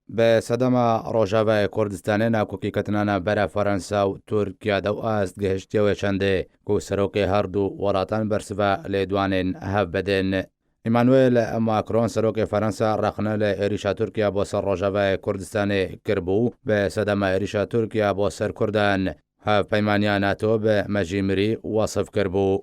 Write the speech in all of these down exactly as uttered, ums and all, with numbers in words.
Bi sedema Rojavayê Kurdistanê nakokîketina navbera Fransa û Tirkiye dew ast gihiştiye wê çendê ku serokê her du welatan bersiva lêdwanên hev bidin. Emmanuel Macron, serokê Fransa, rexne li êrîşa Tirkiye bo ser Rojavayê Kurdistanê kiribû, bi sedema êrîşa Tirkiye bo ser Kurdan hevpeymaniya NATO bi mejî mirî wesif kiribû.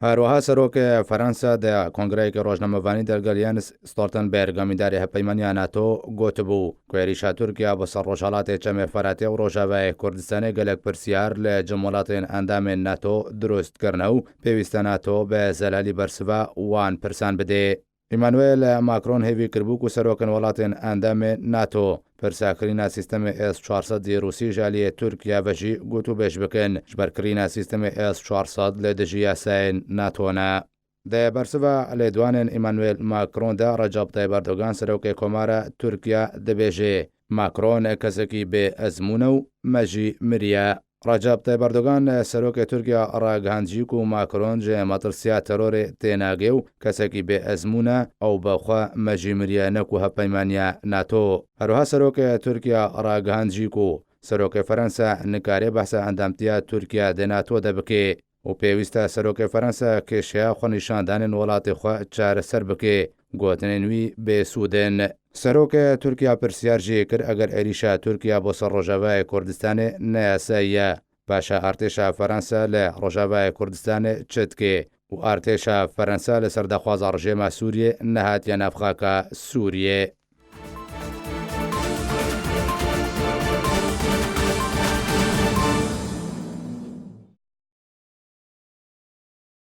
Her wiha serokê Fransa di kongreyeke rojnamevanî de li gel Jens Stoltenberg, amîdarê hevpeymaniya NATO, gotibû ku êrîşa Tirkiye bo ser Rojhelatê Çemê Feratê û Rojavayê Kurdistanê gelek pirsyar li cem welatên endamên NATO dirust kirine û pêwîst e NATO bi zelalî bersiva wan pirsan bidê. Emmanuel Macron hêvî kiribû ku serokên welatên endamên NATO pirsa kirîna sîstemê S çar sed ê Rûsî ji aliyê Tirkiye ve jî gotûbêj bikin, ji ber kirîna sîstemê S çar sed li dijî yasayên NATO ne. Di bersiva lêdwanên Emmanuel Macron de Recep Tayyip Erdogan, serokê Komara Tirkiye, dibêje, Macron kesekî bê ezmûn e û mejî miriye. Recep Tayyip Erdogan, serokê Tirkiye, ragihandî ku Macron ji metirsiya terorê tênagê û kesekî bê ezmûn e, ew bi xwe mejî miriye, ne ku hevpeymaniya NATO. Her wiha serokê Tirkiye ragihandî ku serokê Fransa nikare behsa endamtiya Tirkiye di NATO de bike û pêwîst e serokê Fransa kêşeya xwenîşandanên welatê xwe çareser bike, gotinên wî bêsûd in. Serokê Tirkiye pirsyar jê kir, eger êrîşa Tirkiye bo ser Rojavayê Kurdistanê ne yasayî ye, paşa artêşa Fransa li Rojavayê Kurdistanê çi dike û artêşa Fransa li ser daxwaza rejêma Sûriyê nehatiye nav xaka Sûriyê.